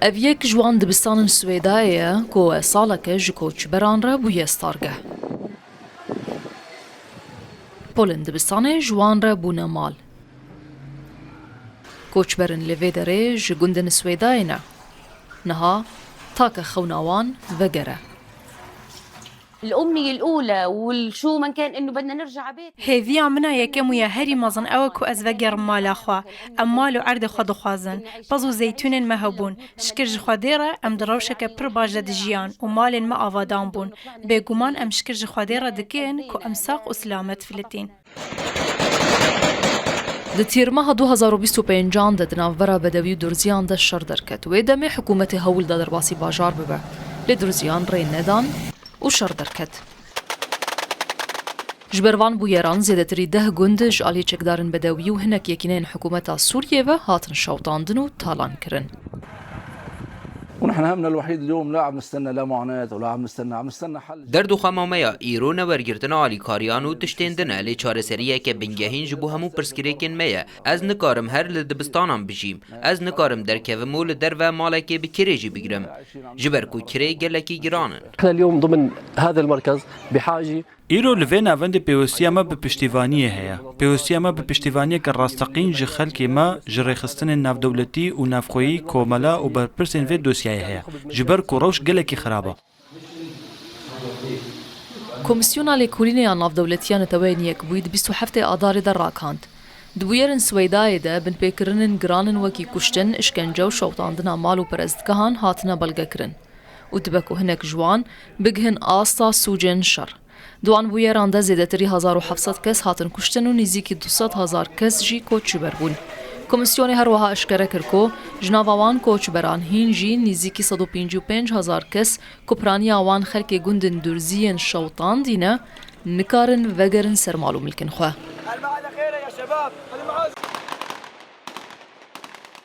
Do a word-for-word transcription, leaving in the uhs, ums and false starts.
Ev yek ji wan dibistanên Swêdayê ye ku saleke ji koçberan re bûye stargeh. Polên dibistanê ji wan re bûne mal. Koçberên li vê derê ji gundên Swêdayê ne. Niha take xewna wan vegere. الأمنية الأولى والشو من كان إنه بدنا نرجع بيت. Hêviya min a yekem û ya herî mezin ew e ku ez vegerim mala xwe. Em mal û erdê xwe dixwazin. Pez û zeytûnên me hebûn. Şikir ji Xwedê re em di rewşeke pir baş de dijiyan û malên me avadan bûn. Bêguman em şikir ji Xwedê re dikin ku em sax û silamet filitîn. Di Tîrmeha du hazar û bîst û pêncan de di navbera bedewî û durziyan de şer derket. Wê demê hikûmetê hewl da derbasî bajar bibe. Lê durziyan rê nedan û şer derket. Ji ber van bûyeran zêdetirî deh gund ji alî çekdarên bedewî û hinek yekîneyên hikûmeta Sûriyê ve hatin şewitandin û talan kirin. ونحن همنا الوحيد اليوم لا عم نستنى لا معاناة ولا عم نستنى، عم نستنى حل. Derd û xema me ya îro ne wergirtina alîkariyan û tiştên din e, lê çareseriyeke bingehîn ji bo hemû pirsgirêkên me ye. Ez nikarim her li dibistanan bijîm. Ez nikarim derkevim û li derve malekê bi kirê jî bigirim. Ji ber ku kirê gelekî giran in. احنا اليوم ضمن هذا المركز بحاجة. Îro li vê navendê pêwestiya me bi piştîvaniyê heye. Pêwestiya me bi piştîvaniyeke rasteqîn ji xelkê me, ji rêxistinên navdewletî û navxweyî, komela û berpirsên vê dosyayê heye. Ji ber ku rewş gelekî xirab e. Komîsyona Lêkolînê ya Navdewletî ya Neteweyên Yekbûyî di bîst û heftê Adarê de rakand. Di bûyerên Swêdayê de binpêkirinên giran in wekî kuştin, îşkence û şewitandina mal û perestgehan hatine belgekirin û dibe ku hinek ji wan bigihin asta sûcên şer. Di wan bûyeran de zêdetirî hezar û heft sed kes hatin kuştin û nîzîkî du sed hezar kes jî koçber bûn. Komîsyonê her wiha eşkere kir ku ji nava wan koçberan hîn jî nîzîkî sed û pêncî û pênc hezar kes ku piraniya wan xelkê gundên durzî yên şewitandî ne, nikarin vegerin ser mal û milkên xwe.